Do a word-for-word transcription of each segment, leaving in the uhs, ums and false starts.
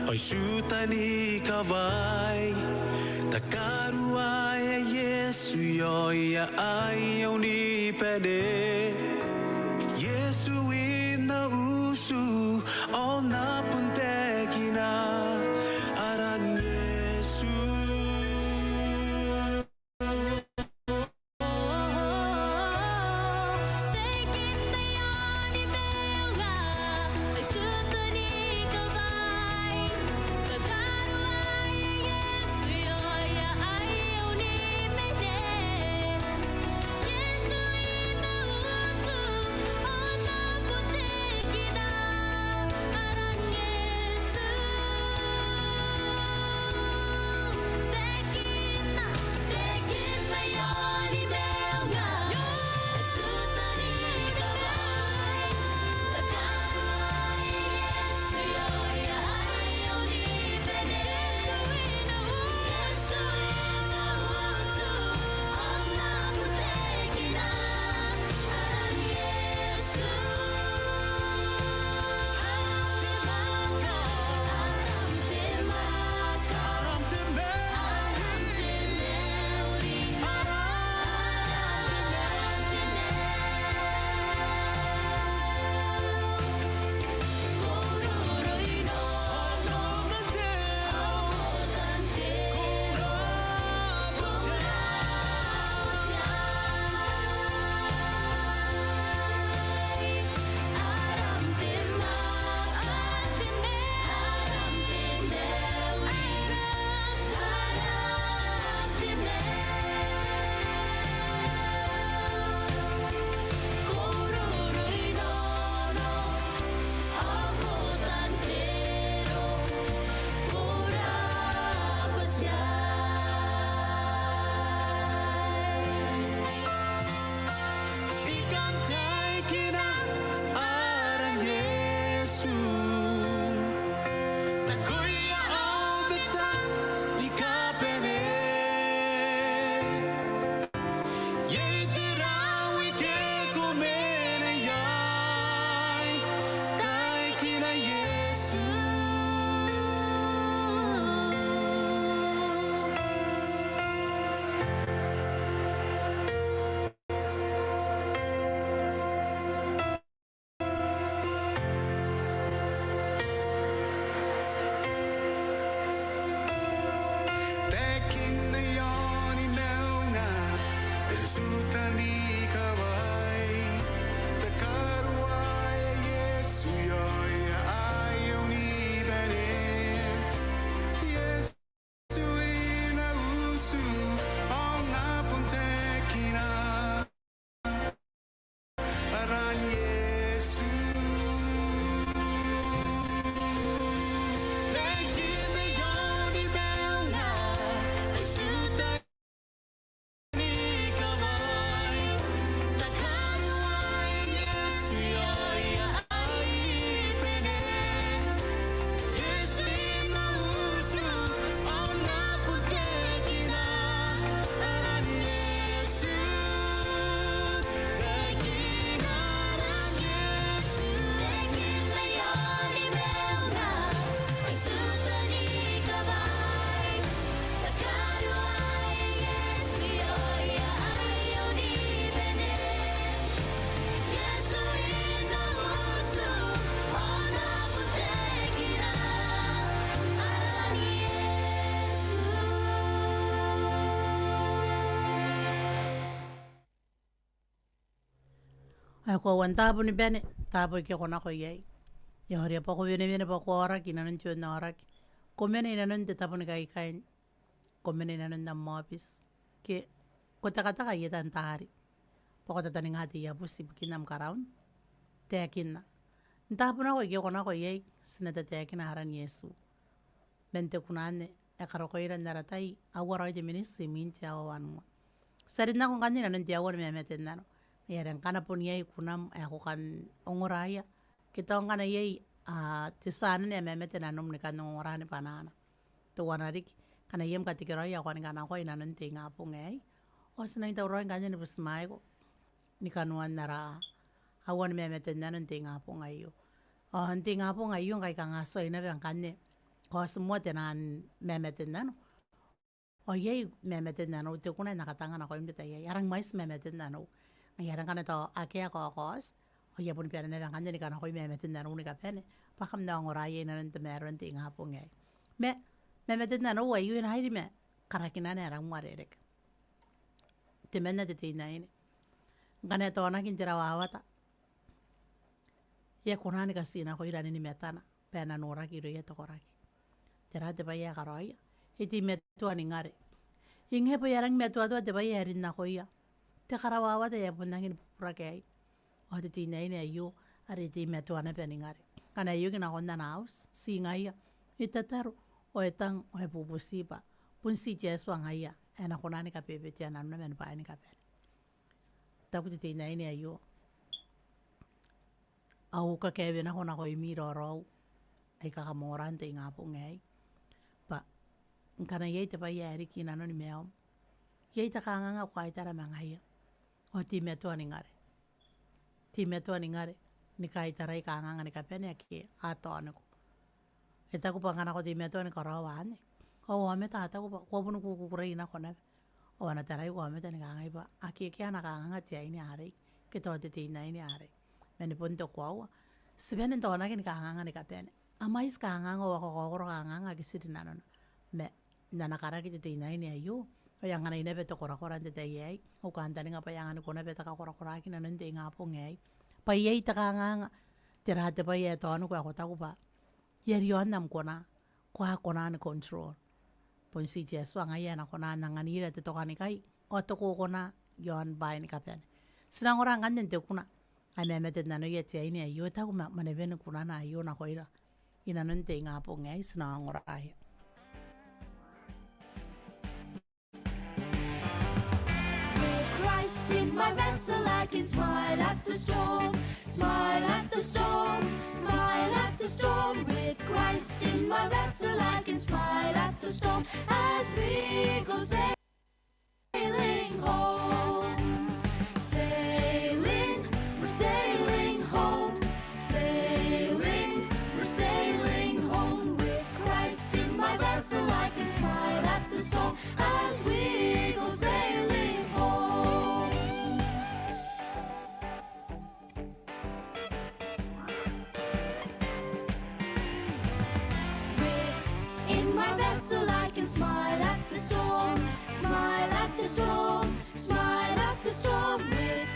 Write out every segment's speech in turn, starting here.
Ao I tutan ikawai, takaruaea Iesu iaoia aio ni bane. Iesu I na utu, ao N na bon taekina aran Iesu. Ao e koaua n taabo ni bane, taabo ike ko nako iai. E a orea bwa ko wenewene, bwa ko aoraki i nanon te on aoraki. Ko mena i nanon te tabo ni kaikain. Ko mena i nanon am aobiti. Ke ko tekateka i etan taari. Bwa ko tataninga te iabuti ibukin am karaun. Taekinna. N taabo nako ike ko nako iai, ti na tataekina aran Iesu. Man te kuna anne, e karokoira n ara tai, aua raoi te miniti imwin te aoa wanua. Ti a rin nako ngkanne i nanon te aoa ni mamate n nano. Ngaia are ngkana bon iai kunam ae ko kan ongora iai, ke tao ngkana iai, a, te tia anene ae mamate nanom ni kan ongora ni bwanana. Teuana riki, ngkana iai am katekeraoia ae ko kan kanakoa i nanon te ingabong aei. Ao ti nang tauraoi ngkanne ni butimwaeko ni kanoan ara aoa ni mamate n nano n te ingabong aio. Ao n te ingabong aio ngkai kanga tuai naba ngkanne kaoti moa te naan mamate n nanou. Ao iai mamate n nanou, te kuna ae N na katanga nakoim n te tai aei. A rangi mwaiti mamate n nanou. Ngaia are ngkana tao akea kaokaoti, ao I a bon bane naba ngkanne ni kanakoi mamate n nanou ni kabane bwa kam na ongora iai inanon tamaroan te ingabong aei. Ma mamate n nanou aio e na iri ma karakinan ae rangi n uarereke. Temanna te teinnaine, ngkana e taonaki n te rawawata, e a kona ni katinako ranin matana bwa e na noraki irouia te koraki. Tera te bwai ae e karaoia? E teimatoa ni ngare. Ngaia bwa e a rangi ni matoatoa te bwai ae e rin nakoia. Te karawawata ae e a bon rangi ni bubura iai. Ao te teinnaine aio are e teimatoa naba ni ngare. Ngkana e oki nakon ana auti, ti ngaia, e tataro, ao e tang, ao e bubuti bwa bon ti Iesu ngaia ae e na kona ni kabebetea nanona man bwaai ni kabane. Taku te teinnaine aio, au kakaewe nako nakoimi raoraou aika kam ongora n te ingabong aei, bwa ngkana iai te bwai ae riki inanoni maium, iai te kanganga ae ko kaitara ma ngaia. Ao teimatoa ni ngare. Teimatoa ni ngare ni kaitarai kanganga ni kabane ake a taoniko. E taku bwa ngkana ko teimatoa ni karaoa anne, ao aomata a taku bwa ko a boni kukurei nako naba. Ao a na taraiko aomata ni kangai bwa akea, akea ana kanganga te aine arei ke tao te teinnaine arei. Ma ni bon te koaua, ti bane n taonaki ni kanganga ni kabane. A mwaiti kanganga ao a kakaokoro kanganga ake ti rin nanona. Ma n ana karaki te teinnaine aio, ao e anganai naba te korakora n te tai aei. Au kantaninga bwa e anganiko naba te kakorakoraki inanon te ingabong aei, bwa iai te kanganga. Tera te bwai ae taoniko ae ko taku bwa e a riaon am kona, ko a kona ni control. Bon ti Iesu ngaia ae e na kona n anganira te tokanikai ao te kokona iaon bwaai ni kabane. Ti na ongora ngkanne n te kuna ae mamate n nanoia te aine aio. E taku ma, mwanewen kunana aio nakoira inanon te ingabong aei. Ti na ongoraea. With Christ in my vessel, I can smile at the storm, smile at the storm, smile at the storm. With Christ in my vessel, I can smile at the storm as we go sailing home. Sailing, we're sailing home. Sailing, we're sailing home. With Christ in my vessel, I can smile at the storm as we go sailing home. In my vessel, I can smile at the storm, smile at the storm, smile at the storm. With,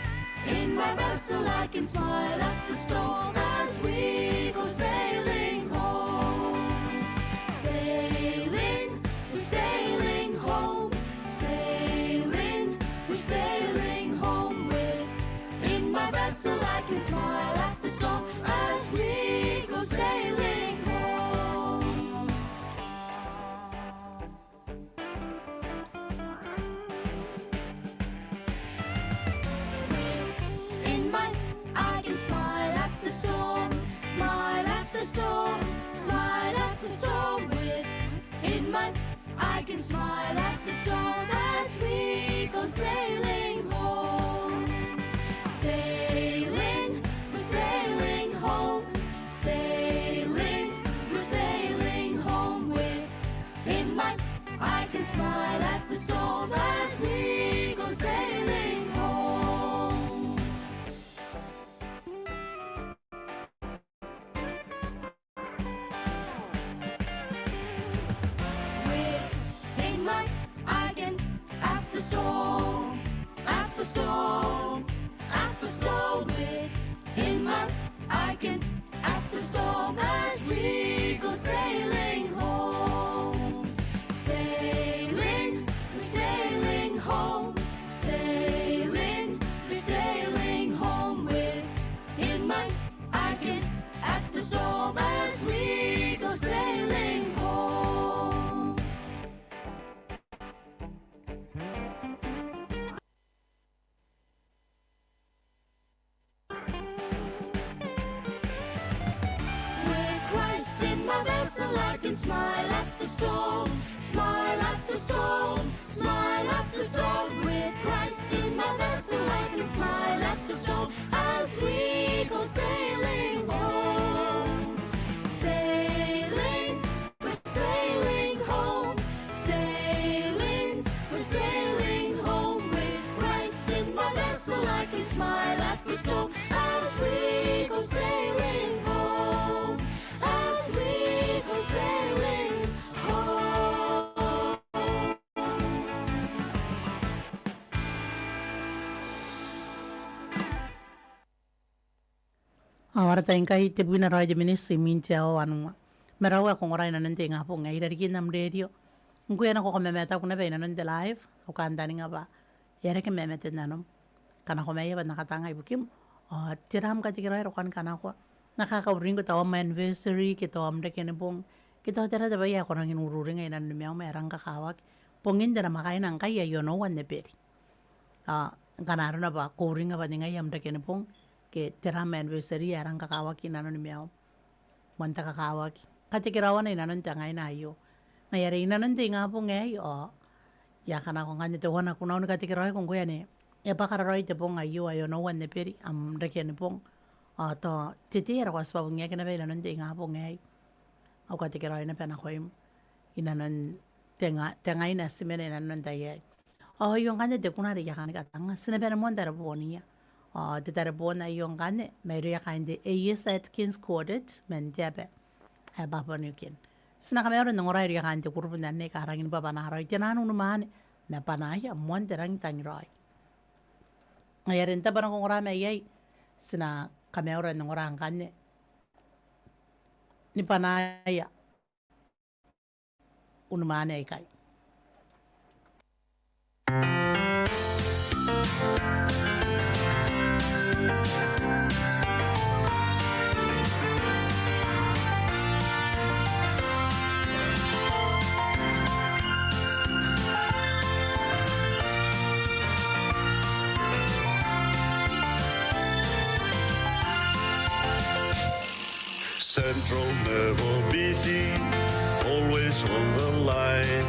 in my vessel, I can smile at the storm as we go sailing home. Sailing, we're sailing home. Sailing, we're sailing home. With, in my vessel, I can smile at the storm as we go sailing home. In my, I can smile at the storm, smile at the storm, smile at the storm. With, in my, I can smile at the storm as we go sailing home. Sailing, we're sailing home. Sailing, we're sailing home. With, in my, I can smile at the storm as we go sailing home. With, in my, I can, at the storm, at the storm, at the storm. With, in my, I can, at the storm as we go sailing home. Sailing, we're sailing home. Sailing, we're sailing home. With, in my, I can, at the storm as we go sailing home. With Christ in my vessel, I can smile at the storm, smile at the storm, smile at the storm. With Christ in my vessel, I can smile at the storm as we go sailing home. Sailing, we're Ao ara tai ngkai tebwina raoi te miniti imwin te aoa wanua. Ma raou ae ko ongora inanon te ingabong aei i rarikin am rerio. Ngkoe e na ko kamamataku naba inanon te live, au kantaninga bwa e a reke mamate nanom. Kanakomaia bwa N na katanga ibukim. Ao tera am katekeraoi are ko kani kanakoa. N na kakauringko tao am anniversary, ke tao am rekenibong, ke tao tera te bwai ae ko rangi n ururinga inanon maium ae e rang kakawaki. Bongin te namwakaina ngkai ae onoua n Eberi. Ao ngkana arona bwa ko uringa bwa ningai am rekenibong, ke tera am anniversary ae e rang kakawaki inanon maium. Moan te kakawaki. Katekeraoana inanon te angaina aio. Ngaia are inanon te ingabong aei, ao I a kanakoa ngkanne teuana kunaun katekeraoiko ngkoe anne. E bwaka raoi te bong aio ae onoua n Eberi, am rekenibong. Ao tao te tei are ko a tibwa bungiaki naba inanon te ingabong aei. Au katekeraoi naba nakoim. Inanon te nga-, te ngaina ae ti mena inanon te tai aei. Ao aio ngkanne te kuna are I a kani katanga. Ti na bane moa n tareboonia. Ao te tareboo aio ngkanne, mairouia kaain te A S Atkins Quartet, man te aba ae Papua New Guinea. Ti na kamaura n ongora irouia kaain te kurubu n anne aika rangi ni bwabwana raoi te nano unimwaane, ma bwanaia moan te rangi n tangiraoi. Ngaia are n taabo aika ko ongora mai iai, ti na kamaura n ongora ngkanne ni bwanaia unimwaane aikai. Central, never busy, always on the line.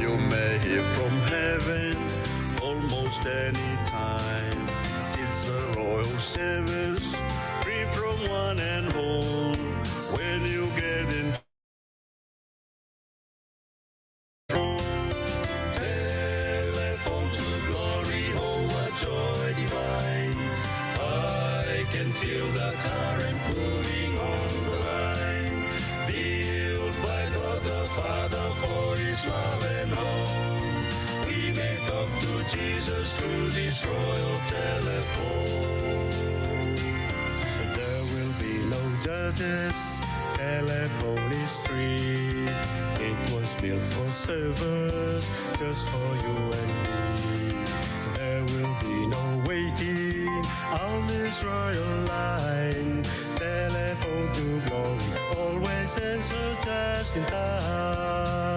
You may hear from heaven almost any time. It's a royal service, free from one and all. When you get in Telephone to glory, oh, what joy divine. I can feel the current moving on the line. Built by God the Father for his love and home. We may talk to Jesus through this royal telephone. There will be no judges, telephone is free. It was built for service, just for you and me. There will be no waiting on this royal line. Telephone to glory, always answer just in time.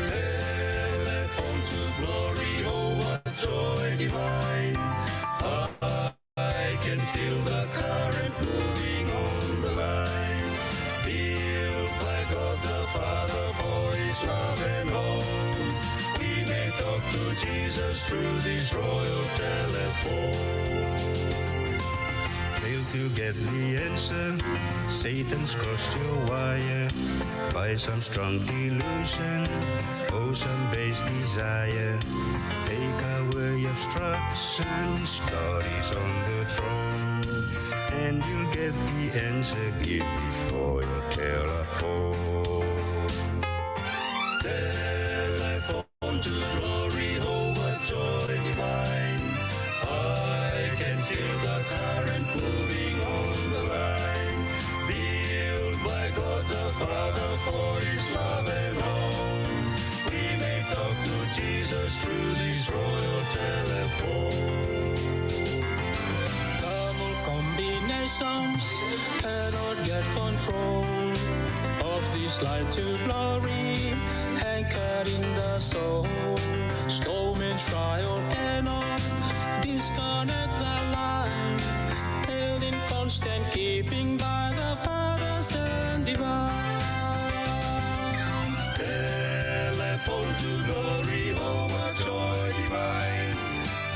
Telephone to glory, oh, what joy divine. I can feel the current moving on the line. Built by God the Father for his love and home. We may talk to Jesus through this royal telephone. Fail to get the answer, Satan's crossed your wire. By some strong delusion, oh, some base desire. Take away obstructions, God is on the throne. And you'll get the answer, give before your telephone. Telephone to glory, oh, what joy divine. I can feel the current moving on the line. Built by God the Father for his love and home. We may talk to Jesus through this royal telephone. Double combinations cannot get control of this light to glory, anchored in the soul. Storm and trial cannot disconnect the line, held in constant keeping by the Father's hand divine. Telephone to glory, oh, what joy divine.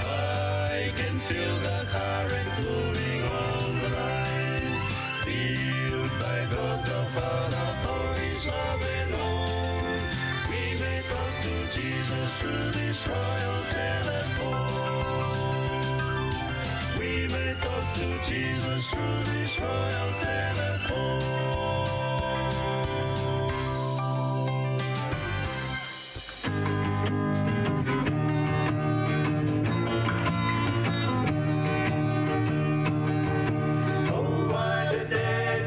I can feel the current moving on the line. Built by God the Father for his love and home. We may talk to Jesus through this royal telephone. We may talk to Jesus through this royal telephone.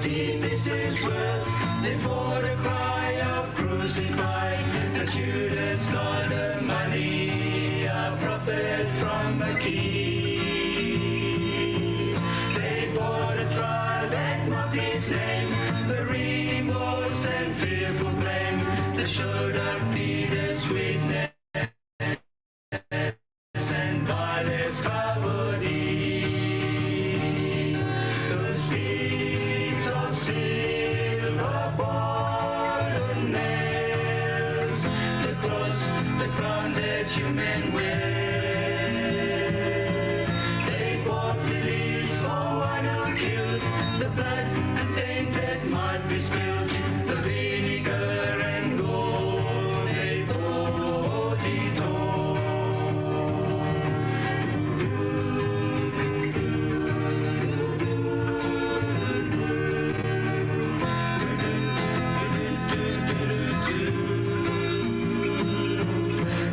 pieces worth. They bought a cry of crucify, and Judas got the money, a prophet from the keys. They bought a trial that mocked his name, the ringing boast and fearful claim, that showed up Peter's witness and Pilate's cowardice. Those feet of silver bore the nails, the cross, the crown that human wear. They bought release for one who killed, the blood untainted might be spilled, the vinegar and gold, they bought it all.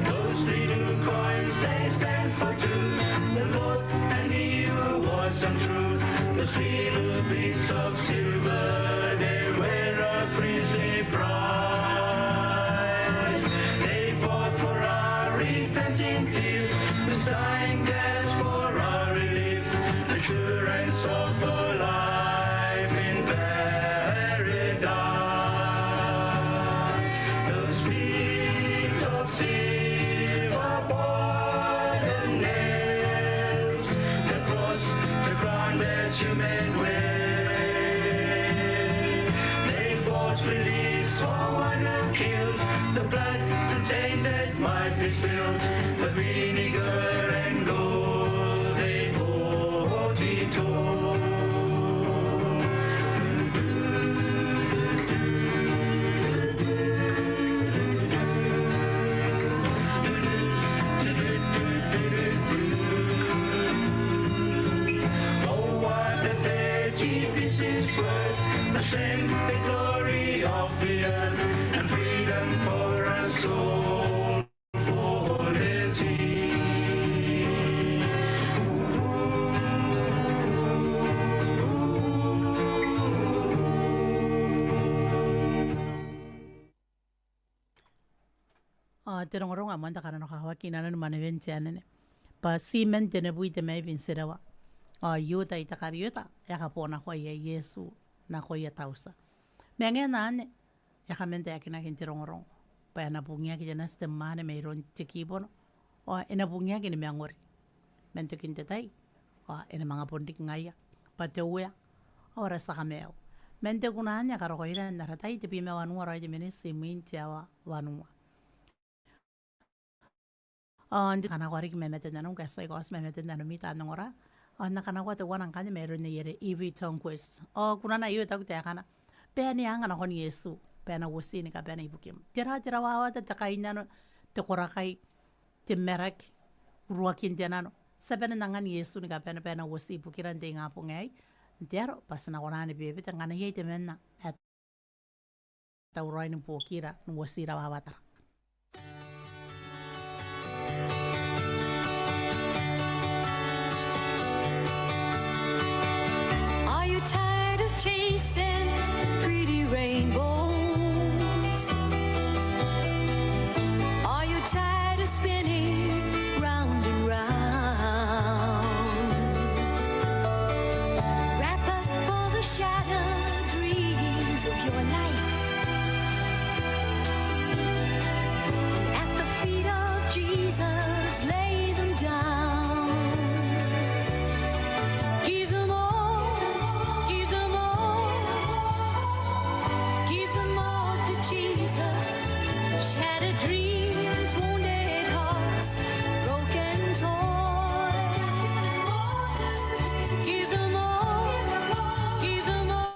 Those little coins, they stand for two. The Lord and he who was untrue. Those little bits of silver, they were a princely prize. They bought for our repenting thief, whose dying gasp for our relief, assurance of a life in paradise. Those feet of silver bore the nails, the cross, the crown that human wear. They bought release for one who killed, the blood untainted might be spilled, the vinegar and gold, they bought it all. Oh, what a thirty pieces worth, the strength, the glory of the earth, and freedom for us all. Ao te rongorongo ae moan te kananokawaki inanon mwanewen te anene bwa ti man tenibwi te maibi n tirawa. Ao Iuta Itakariota e a kabonako Iesu nakoia tautia. Ma ngaia anne e a kaman taekinaki n te rongorongo bwa e na bungiaki te nati te mwaane mairoun te kibono, ao e na bungiaki ni mangori. Man tokin te tai ao e na manga bon riki ngaia bwa te Uea ao ara tia kamaiu. Man te kuna anne ae karokoira n ara tai, tebwi ma wanua raoi te miniti imwin te aoa wanua. Ao n te kanakoa riki mai maten nanom, ngkai e tuai kaoti mai maten nanomi taan ongora. Ao N na kanakoa teuana ngkanne mairoun Nei Ere Evie Turnquist. Ao kunana aio e taku taekana: Bwa e anga nakon Iesu bwa e na uoti ni kabane ibukim. Tera te rawawata, te kainnano, te korakai, te maraki, uruakin te nano? Ti a bane n angan Iesu ni kabane bwa e na uoti ibukira n te ingabong aei. N te aro bwa ti na kona ni bebete ngkana iai temanna ae tauraoi ni buokira n uoti rawawatara. Are you tired of chasing pretty rainbows? Are you tired of spinning round and round? Wrap up all the shattered dreams of your life. At the feet of Jesus, lay them down. Give them all, give them all, give them all to Jesus. Shattered dreams, wounded hearts, broken toys. Give them all, give them all.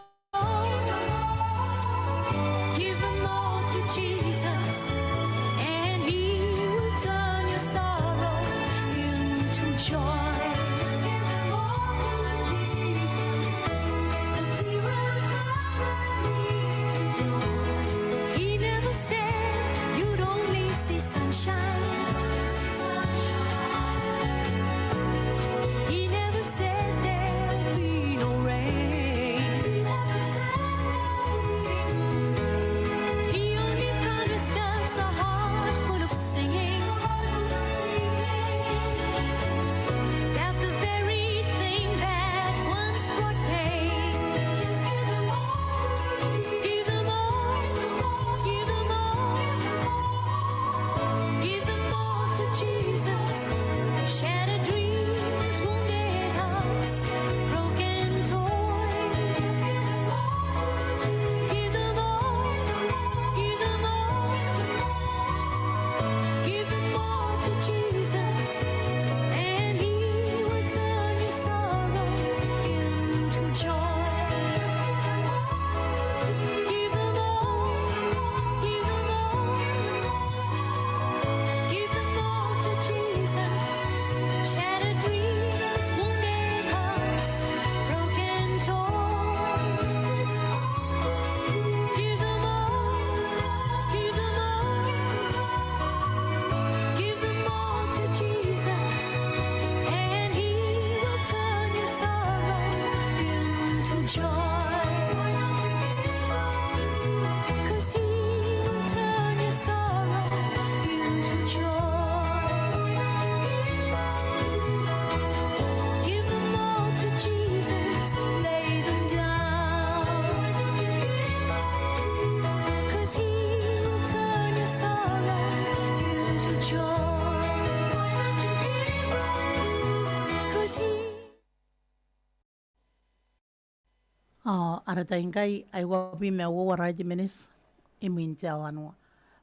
Ao ara tai ngkai, ai uabwi ma uoua ara eight minutes imwin te aoa wanua.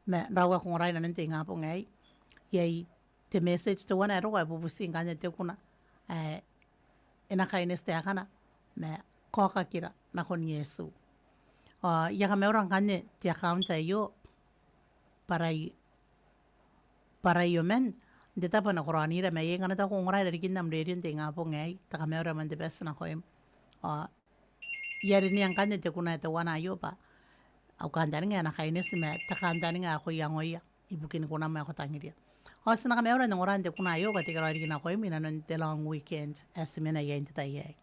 Ma n rawa ko ongora inanon te ingabong aei. Iai te message teuana ae e roko ae bubuti ngkanne te kuna ae e na kaineti taekana ma kaokakira nakon Iesu. Ao I a kamaura ngkanne te account aio bwa are I, bwa are I omen n te tabo ae na koraonira ma iai ngkana tao ko ongora irarikin am rerio n te ingabong aei, te kamaura man te bati nakoim. Ao I a rinea ngkanne te kuna ae teuana aio bwa au kantaninga ae na kaineti ma te kantaninga ae ko iangoia ibukin kunam ae ko tangiria. Ao ti na kamaura n ongora n te kuna aio, katekeraoi riki nakoim inanon te long weekend ae ti mena iai n te tai aei.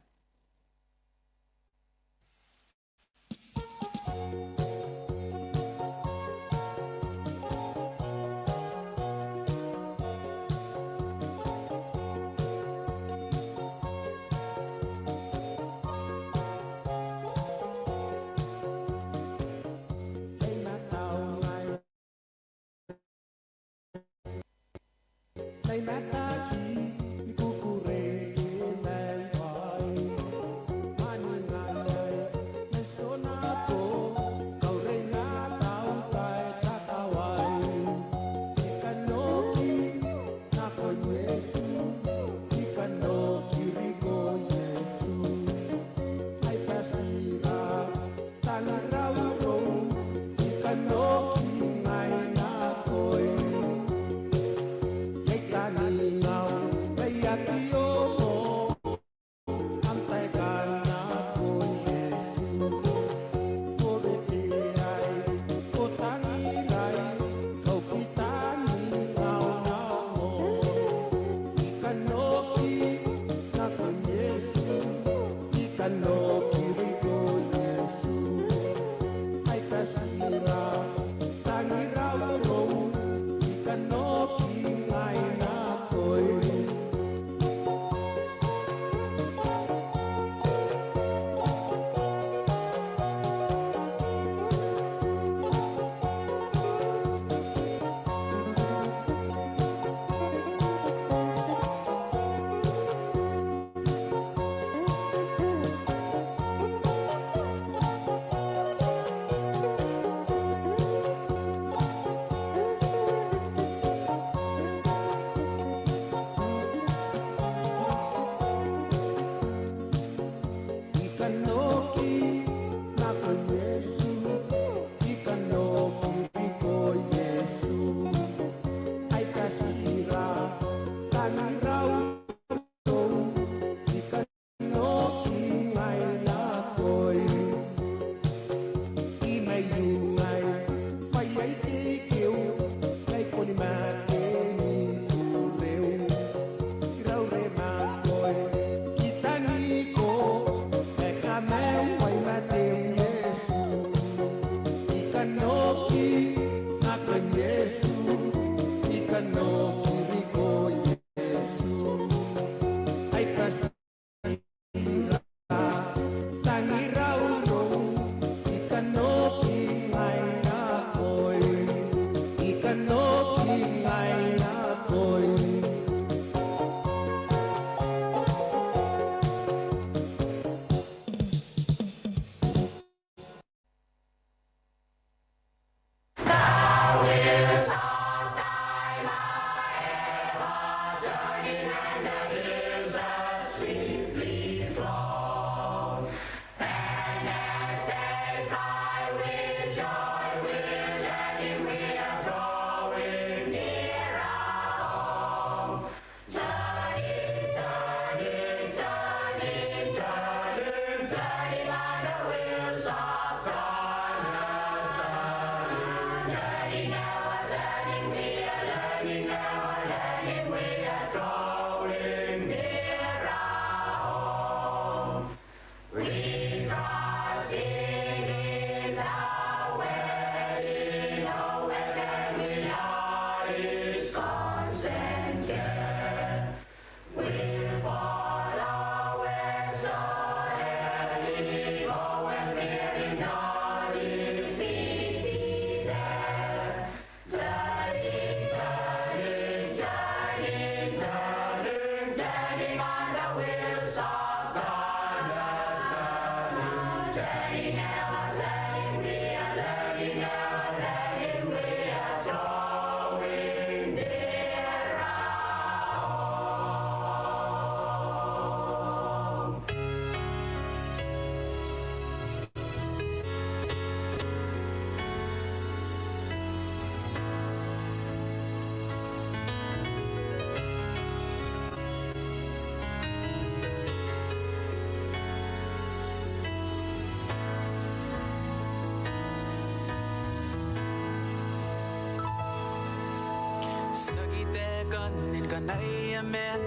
Kan ngkana e a maan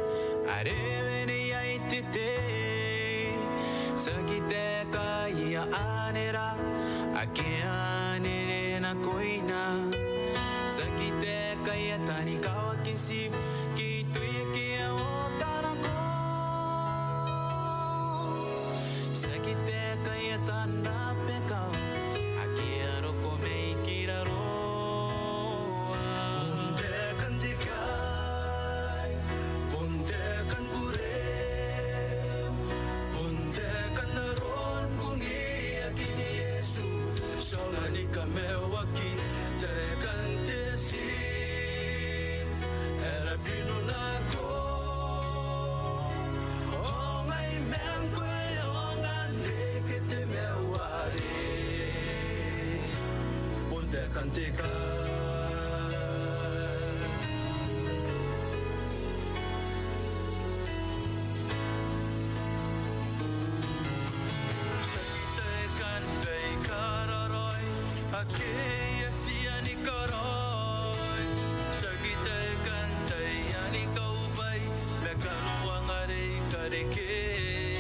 are e wene iai te tei. Tiaki taekaia anera ake a anene nakoina. Tiaki taekaia tani kawakin tiibu ke I-Toia ake a oota nako. Tiaki taekaia tan rabakau ake a roko mai kiraroa. Bon taekan te kai, bon taekan bure, bon taekan aron bungiakin Iesu. Ti aonga ni kamaiuaki taekan te tia, e rabino nako. Ao ngai ma ngkoe aonga n reke te maiu are bon taekan te kai. Tiaki taekan baikara raoi ake a tia ni karaoi. Tiaki taekan taiani kaubwai ma kanoan are i karekei.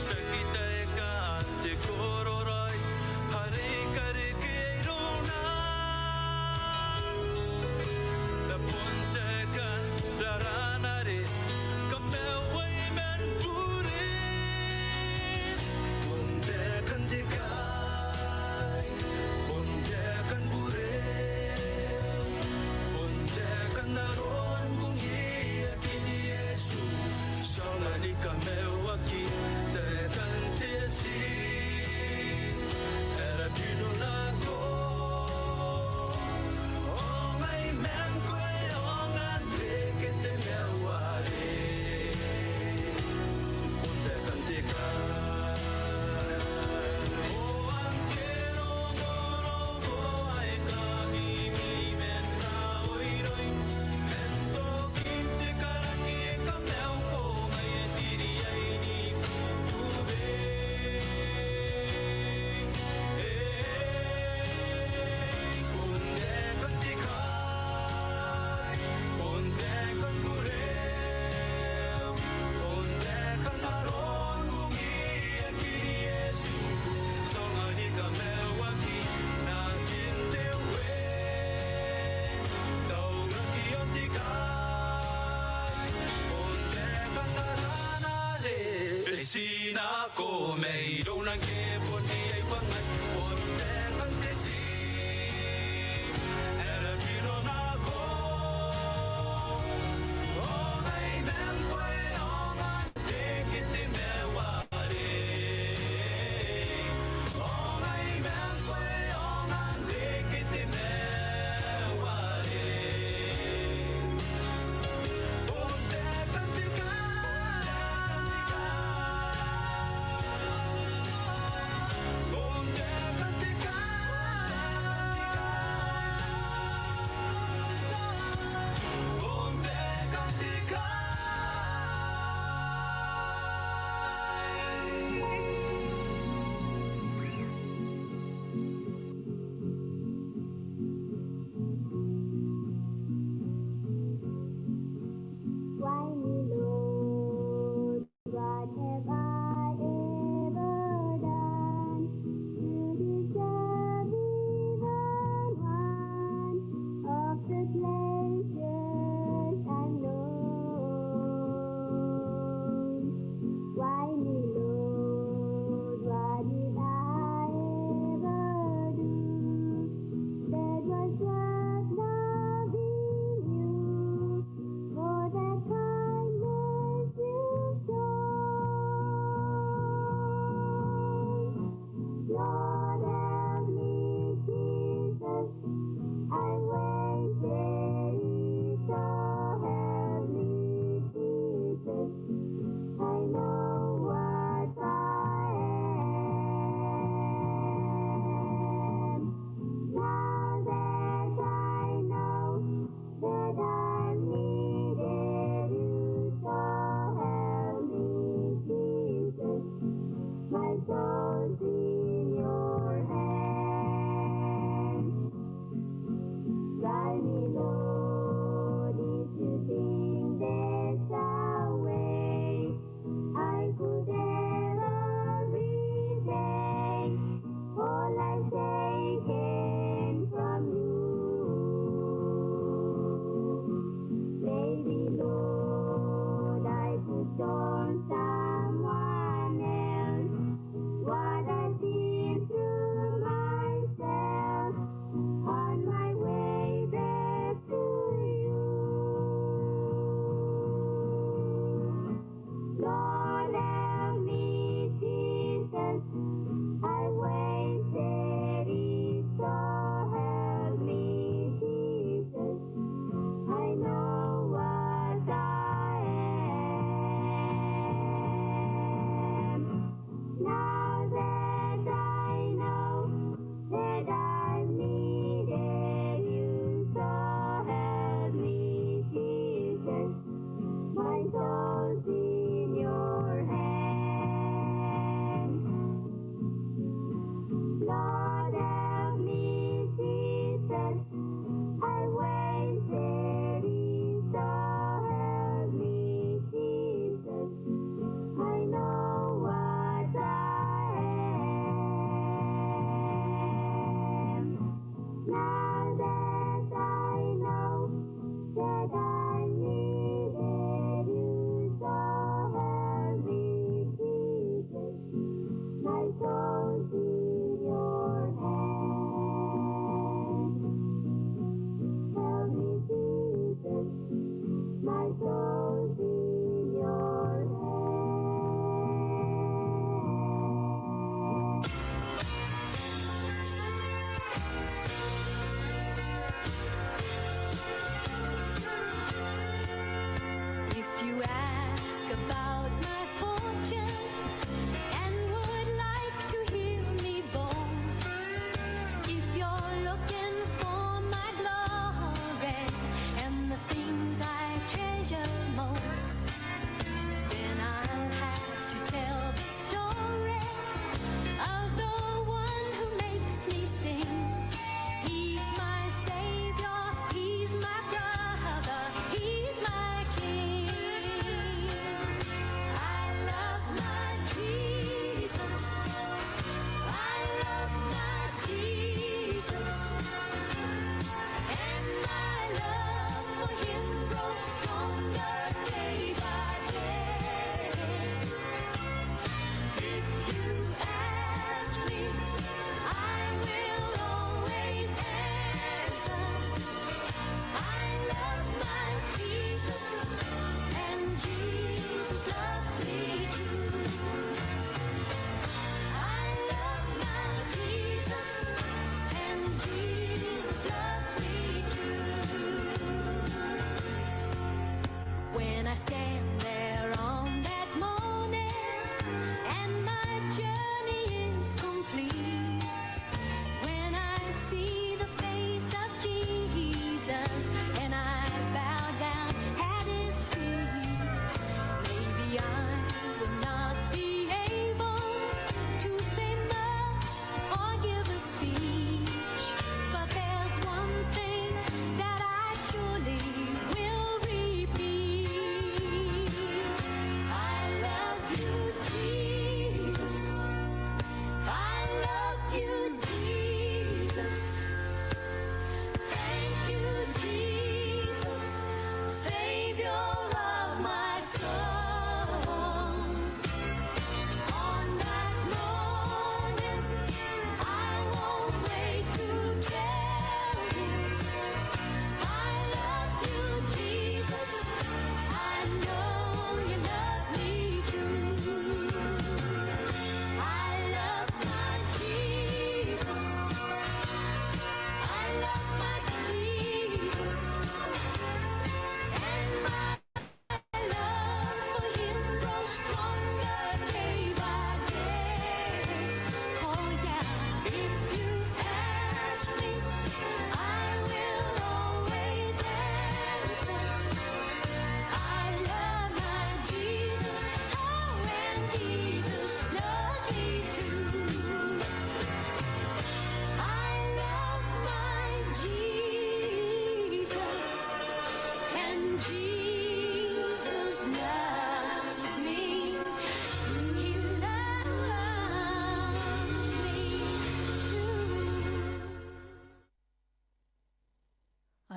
Tiaki taekan te koro raoi are i karekei irouna. Ma bon taekan raran are kamaiuaki man bure. Bon taekan te kai, bon taekan bure, bon taekan aron bungiakin Iesu. Ti aonga ni kamaiuaki taekan te tia, e rabino nako. Ao ngai ma ngkoe aonga n reke te maiu are bon taekan te kai. Ao ngke e rongorongoi ae kamimi man raoiroi, man tokin te karaki ae kamaiu, ko ngaia tiriaini bure. Bon taekan te kai, bon taekan bure, bon taekan aron bungiakin Iesu. Ti aonga ni kamaiuaki natin te wene, taurakion te kai, bon taekan raran are e tia nako mairouna ngke bon iai bwangai. Bon taekan te tia, e rabino nako. Ao ngai ma ngkoe aonga n reke te maiu are. Ao ngai ma ngkoe aonga n reke te maiu are. Why me, Lord? What have I ever done to deserve even one of the pleasures I've known? Why me, Lord? What did I ever do that was worth loving you for the kindness you've shown? Lord, help me, Jesus. I wait daily, so help me, Jesus. I know what I am. Now that I know that I needed you, so help me, Jesus. My soul's in your hands. Try me, Lord, if you taken from you. Maybe, Lord, I put on someone else. What I did to myself on my way back to you. Lord, help me, Jesus. I wasted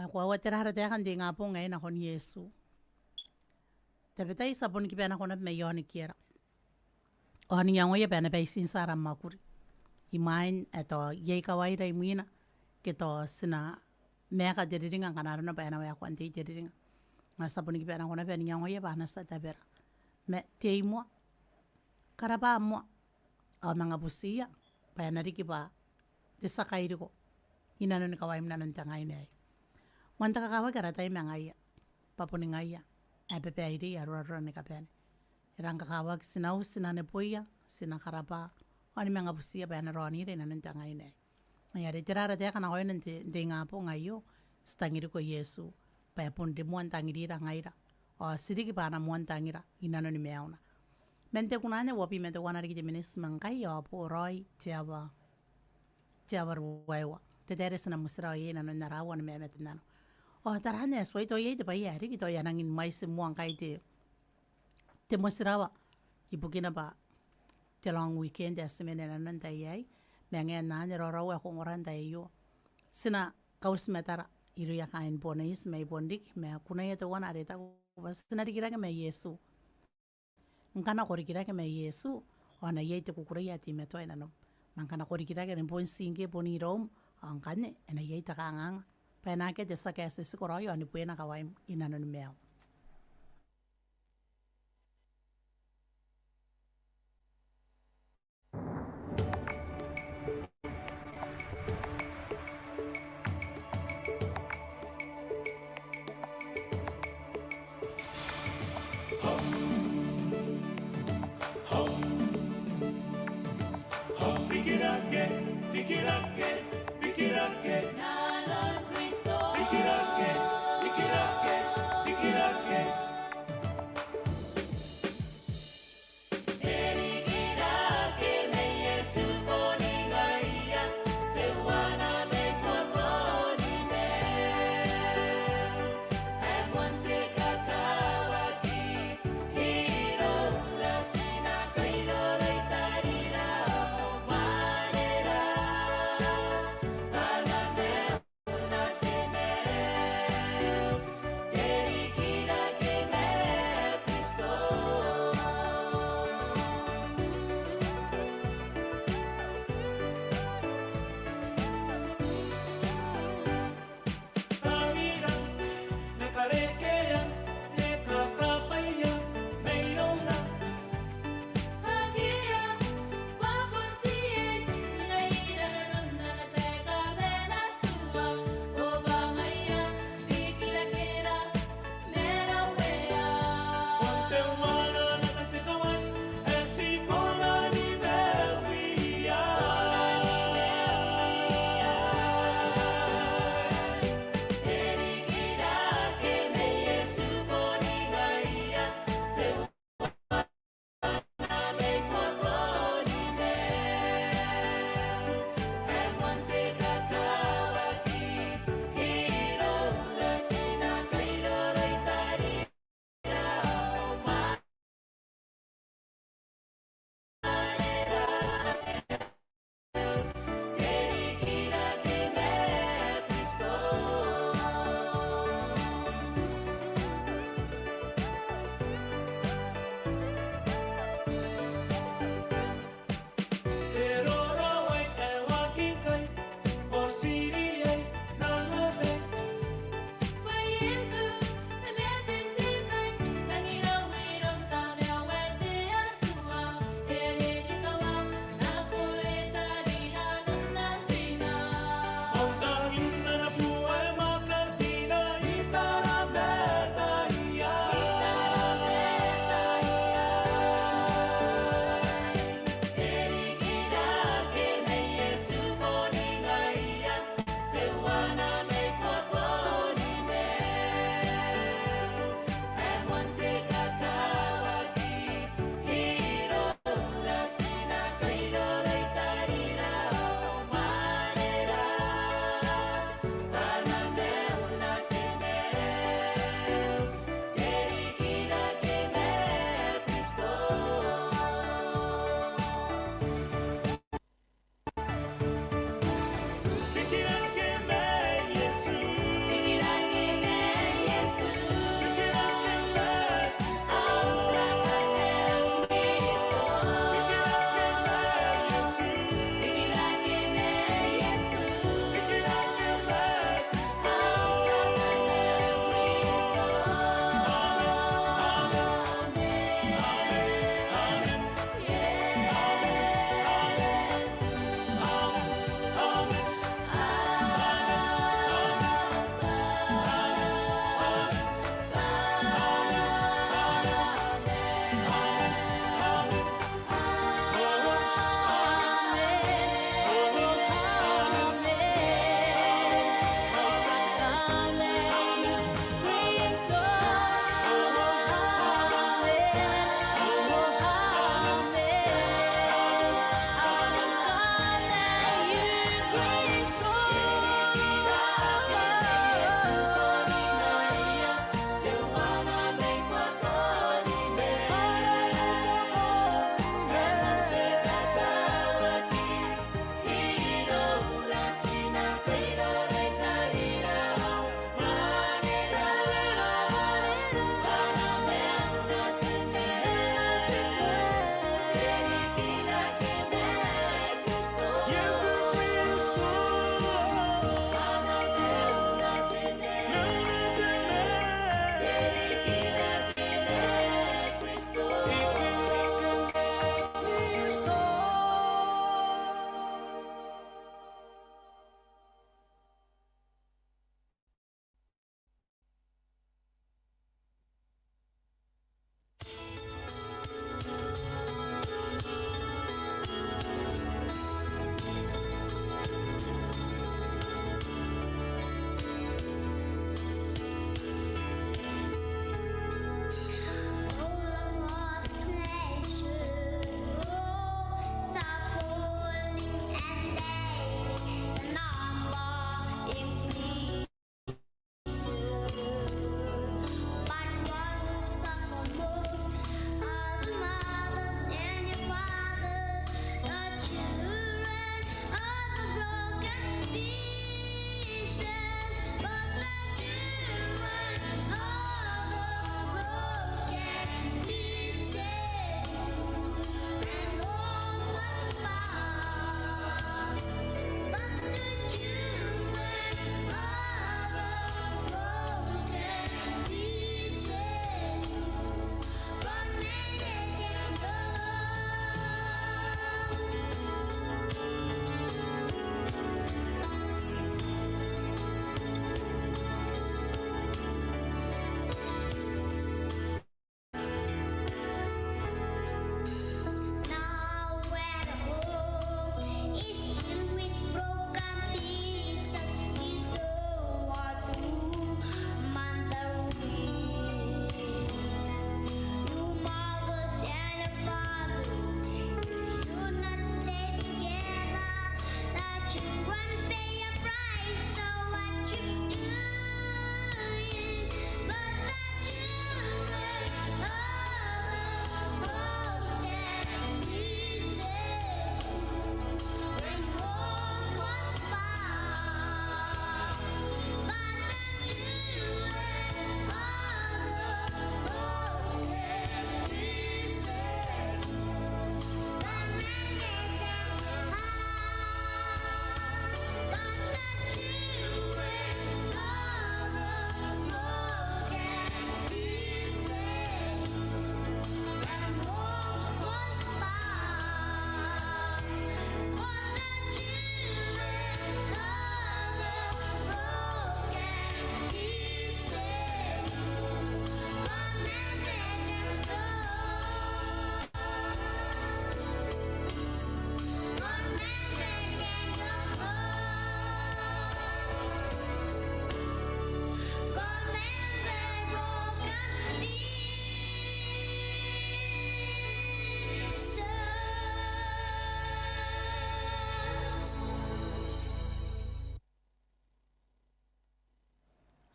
Koaua, tera ara taeka n te ingabong aei nakon Iesu? Tabetai ti a bon kiba nako naba mai aon kiera, ao n iangoia bwa e na baitintia ara mwakuri imwain ae tao iai kawaira imwina, ke tao ti na maeka te riringa ngkana arona bwa e na waekoa n tei te riringa. Ao ti a bon kiba nako naba n iangoia bwa a na tia tabera. Ma tei moa, karabwa moa, ao manga butiia bwa e na riki bwa te tia kairiko i nanoni kawaim i nanon te ngaina aei. Moan te kakawaki ara tai ma ngaia, bwa boni ngaia ae babairei, arorarora ni kabane. E rang kakawaki ti na uti, ti na neboia, ti na karabwa, ao ni manga butiia bwa e na raonira i nanon te ngaina aei. Ngaia are tera ara taeka nakoina n te, n te ingabong aio? Ti tangiriko Iesu bwa e bon rimoa n tangirira ngaira, ao ti riki bwa ana moan tangira i nanoni maiuna. Man te kunane uabwi ma teuana riki te miniti ma ngkai, ao boraoi te aoa, te aoa ruaiwa. Te tai are ti na motirawa iai i nanon ara aoa ni mamatannano. Ao taraan ae tuai tao iai te bwai ae riki, tao e a nangi mwaiti moa ngkai te, te motirawa ibukina bwa te long weekend ae ti mena i nanon te tai aei. Ma ngae n anne raoraou ae ko ongora n te tai aio, ti na kauti matara irouia kaain Bonaiti mai bon riki, ma kunaia teuana are taku bwa ti na rikirake ma Iesu. Ngkana ko rikirake ma Iesu, ao e na iai te kukurei ae teimatoa i nanom. Ma ngkana ko rikirake ni bon ti ngke bon iroum, ao ngkanne e na iai te kanganga bwa e na akea te tia kaeti ae ti karaoi, ao ni buena kawaim i nanoni maium. Rikirake, rikirake, rikirake. Nanon Kristo. Rikirake, rikirake, rikirake.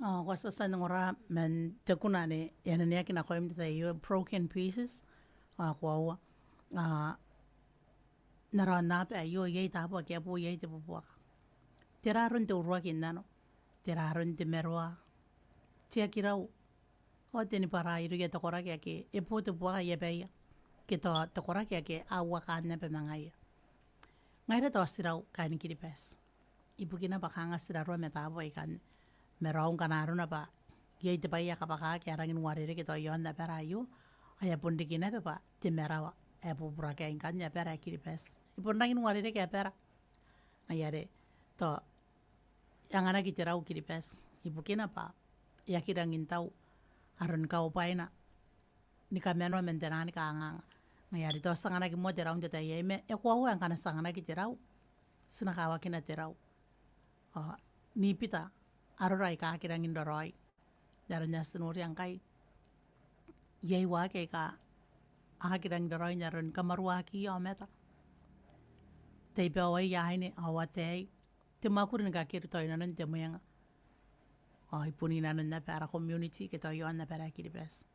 Ao ko a tia n ongora man te kuna anne e aneneaki nakoim n te tai aio, broken pieces. Ao koaua, ao n aron naba aio, iai taabo ake a bo iai te bubuaka. Tera aron te uruaki n nano, tera aron te maroa, te aki rau, ao te nibwara irouia te koraki ake e bo te buaka i abaia, ke tao te koraki ake a uakaan naba ma ngaia. Ngaira tao ti rau kaain Kiribati. Ibukina bwa kanga ti raroa ma taabo aikanne. Ma raou ngkana arona bwa iai te bwai ae kabwakaki ae rangi n uarereke tao i aon abara aio, ao e a bon riki naba bwa te marawa ae bubura kaain ngkanne abara ae Kiribati. E bon rangi n uarereke abara. Ngaia are tao e anganaki te rau Kiribati ibukina bwa e aki rangi n tau aron kaubwaina ni kamanoa man te nani kanganga. Ngaia are tao ti anganaki moa te rau n te tai aei, ma e koaua ngkana ti anganaki te rau, ti na kawakina te rau. Ao ni bita arora aika aki rangi n raraoi. N aron ae ti noria ngkai, iai waaki aika aki rangi n raraoi n aron kamwaruakiia aomata. Tai baoaia aine ao ataei, te mwakuri ni kakeru tao i nanon te mwenga. Ao i bon i nanon naba ara community ke tao i aon abara ae Kiribati.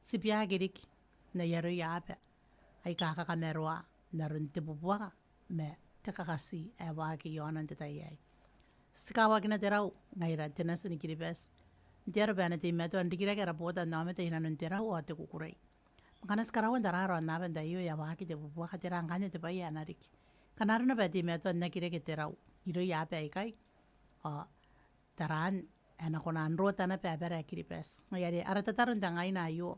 Ti bia aki riki n ai aroia aba aika kakamaroa n aron te bubuaka ma te kakati ae waaki i aona n te tai aei. Ti kawakina te rau ngaira te nati ni Kiribati n te aro bwa e na teimatoa n rikirake ara botannaomata i nanon te rau ao te kukurei. Ma ngkana ti karaua n tara aron naba n tai aio e a waaki te bubuaka, tera ngkanne te bwai ae na riki? Ngkana arona bwa e teimatoa n aki reke te rau irouia aba aikai, ao taraan ae na kona n rota naba abara ae Kiribati. Ngaia are ara tataro n te ngaina aio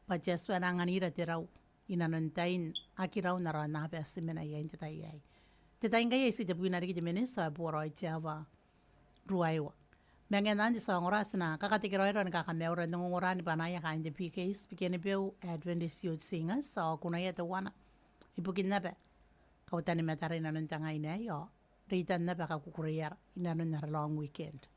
bwa te Atua e na anganira te rau i nanon tain aki rau n aron naba ae ti mena iai n te tai aei. Te tai ngkai e iti tebwina riki te miniti ao e boraoi te aoa ruaiwa. Ma ngaia anne te tia ongora, ti na kakatekeraoira ni kakamaiura n ongora ni bwanaia kaain te B K S, Bikenibeu Adventist Youth Singers, ao kunaia teuana ibukin naba kautani matara i nanon te ngaina aei, ao reitan naba kakukureiara i nanon ara long weekend.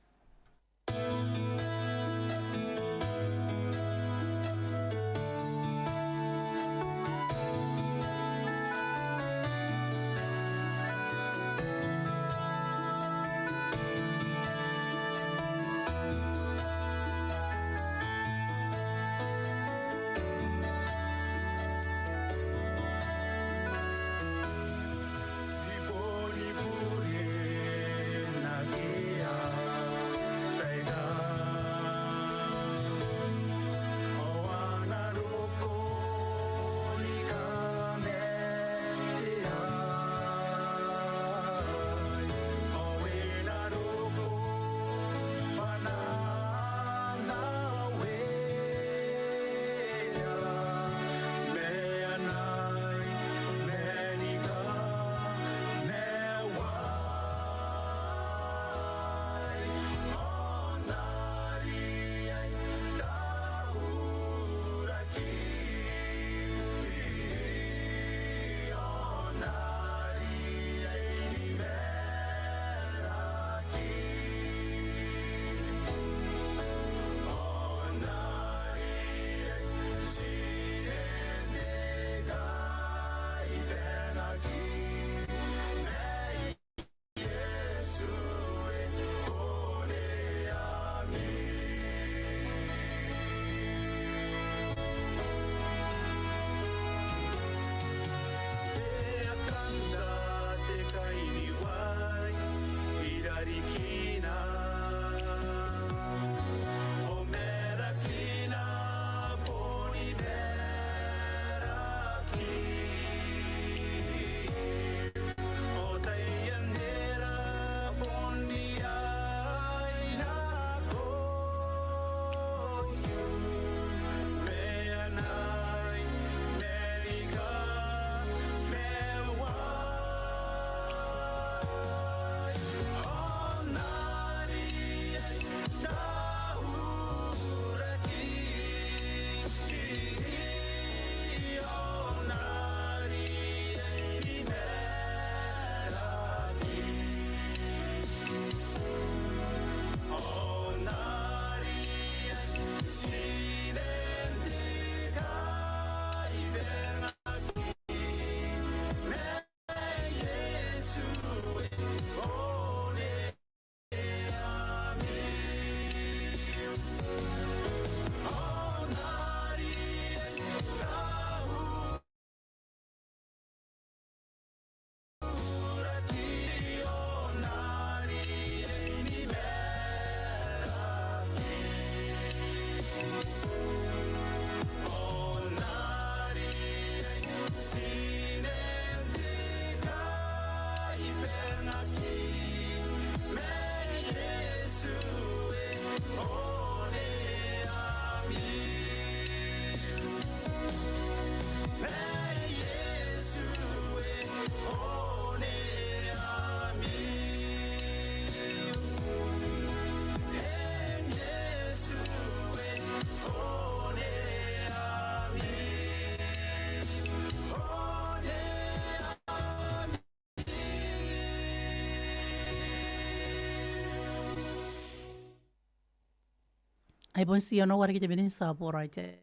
Ai bon ti onoua riki te Minita ae Boraoi, te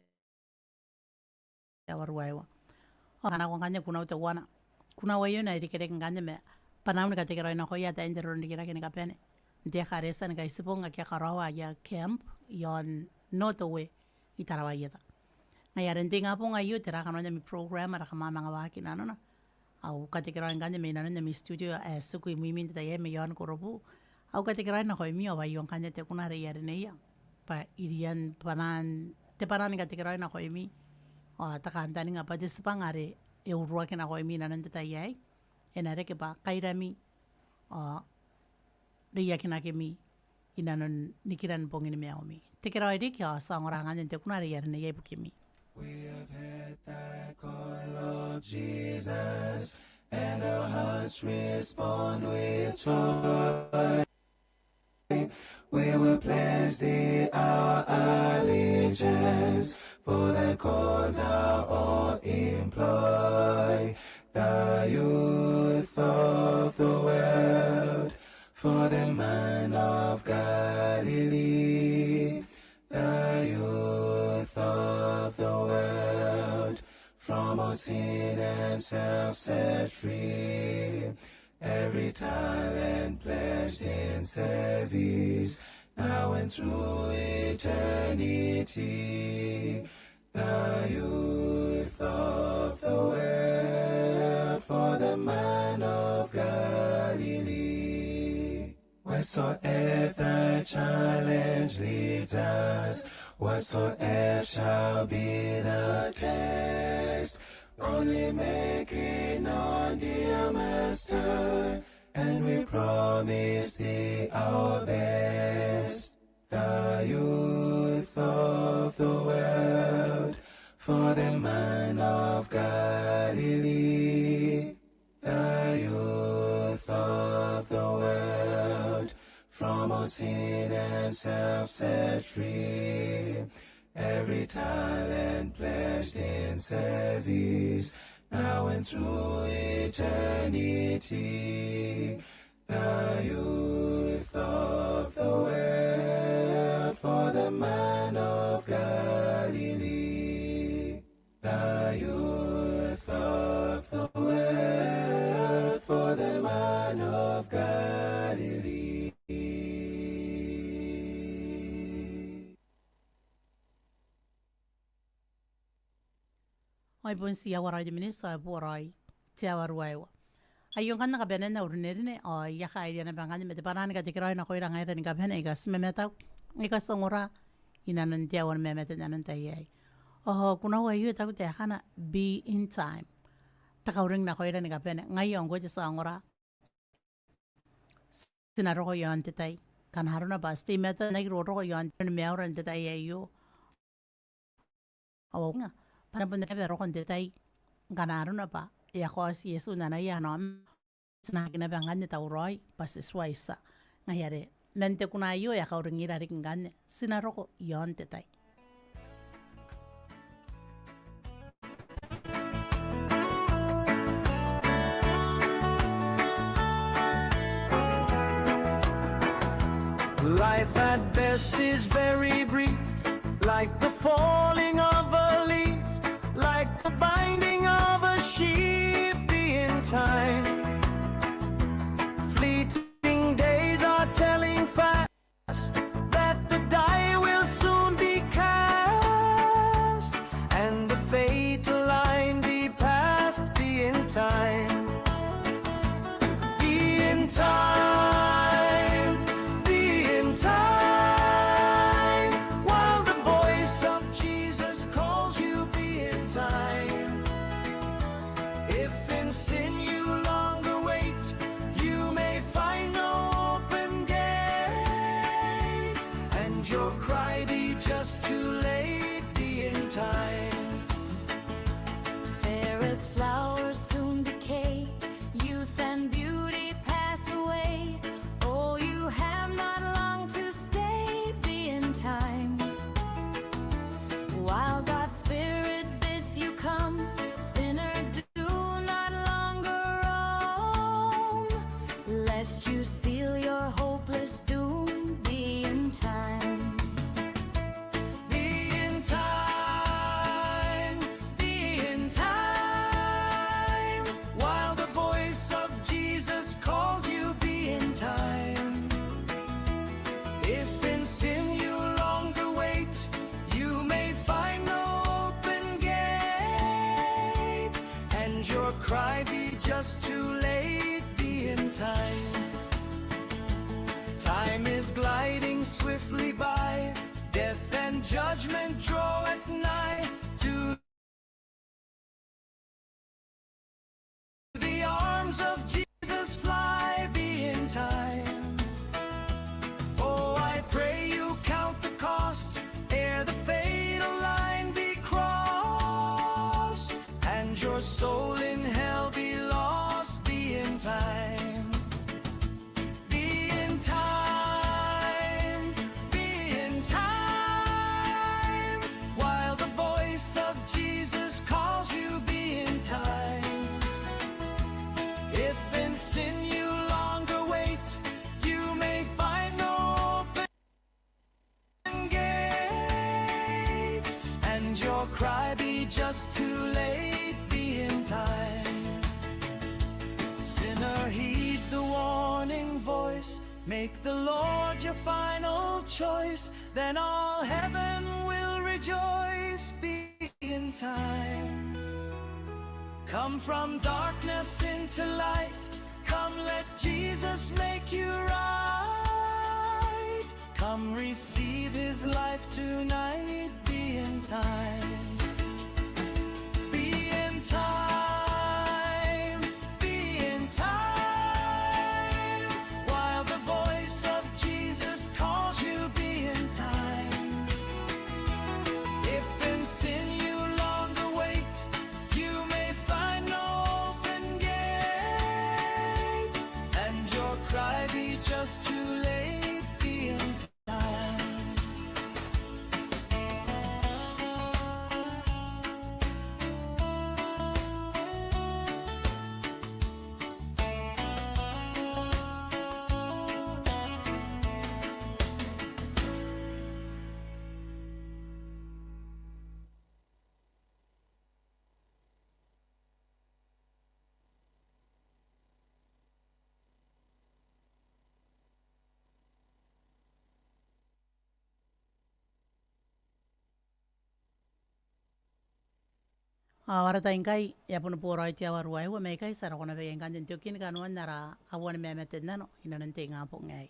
aoa ruaiwa. Ao ngkana ko ngkanne kunau teuana. Kunau aio e na irekereke ngkanne ma bwanaau ni katekeraoi nakoia ataein te roro n rikirake ni kabane n te ekaretia ni Kaitibong ake a karaoa aia camp iaon North Oe i Tarawa Ieta. Ngaia are n te ingabong aio tera kanoan ami program are kam a manga waaki inanona. Au katekeraoi ngkanne mai nanon ami studio ae tiku imwimi n te tai aei mai aon Korobu. Au katekeraoi nakoimi ao aio ngkanne te kuna are I a rineia bwa irian bwanaan, te bwanaa ni katekeraoi nakoimi ao te kantaninga bwa te tibwanga are e uruaki nakoimi inanon te tai aei e na reke bwa kairami ao reiakinakimi inanon nikiran bongin maiumi. Tekeraoi riki ao ti a ongora ngkanne n te kuna are I a rineia ibukimi. We have heard thy call, Lord Jesus, and our hearts respond with joy. We will pledge thee our allegiance, for thy cause our all employ. The youth of the world, for the man of Galilee, the youth of the world, from all sin and self set free. Every talent pledged in service, now and through eternity. The youth of the world, for the man of Galilee. Wheresoe'er thy challenge leads us, whatsoe'er shall be the test, only make it known, dear Master, and we promise thee our best. The youth of the world, for the man of Galilee, the youth of the world, from all sin and self set free. Every talent pledged in service, now and through eternity. The youth of the world, for the man of Galilee. The youth of the world, for the man of Galilee. Ao ai bon ti aoa raoi te Minita ae Boraoi, te aoa ruaiwa. Aio ngkanne kabanean au rinerine, ao I a kairiia naba ngkanne ma te bwanaa ni katekeraoi nakoira ngaira ni kabane aika ti mamatau, aika ti ongora inanon te aoa ni mamate n nanon te tai aei. Ao kunau aio e taku taekana be in time. Te kauring nakoira ni kabane, ngaia ngkoe te tia ongora. Ti na roko iaon te tai. Ngkana arona bwa ti teimatoa n aki roroko iaon te tai ni maiura n te tai aio. Ao ngaia, bwa e na bon reke bwa e roko n te tai. Ngkana arona bwa e a kaoti Iesu n anaia ana omena. Ti na aki naba ngkanne tauraoi bwa ti tuai tia. Ngaia are man te kuna aio e a kauringira riki ngkanne. Ti na roko iaon te tai. Life at best is very brief, like the falling of a leaf, like the binding of a sheaf. Be in time. Fleeting days are telling fast that the die will soon be cast, and the fatal line be passed. Be in time. Be in time. Be in time. While the voice of Jesus calls you, be in time. If in sin you longer wait, you may find no open gate, and your cry be just too late. Be in time. Fair as flowers soon decay, youth and beauty pass away. Oh, you have not long to stay. Be in time. While God's Spirit bids you come, sinner, do not longer roam, lest you seal your hopeless doom. Be in time. swiftly by. Death and judgment draweth nigh. To the arms of Jesus fly, be in time. Oh, I pray you count the cost ere the fatal line be crossed, and your soul in hell be lost. Be in time. Be in time, be in time, while the voice of Jesus calls you, be in time. If in sin you longer wait, you may find no open gate, and your cry be just too late. Be in time. Sinner, heed the warning voice. Make the Lord your final choice. Then all heaven will rejoice. Be in time. Come from darkness into light. Come, let Jesus make you right. Come receive his life tonight. Be in time. Be in time. Be in time. While the voice of Jesus calls you, be in time. If in sin you longer wait, you may find no open gate, and your cry be just too late. Be in time. Ao ara tai ngkai e a bon boraoi te aoa ruaiwa, ma ikai ti a roko naba ikai ngkanne n te oki ni kanoan ara aua ni mamate n nano inanon te ingabong aei.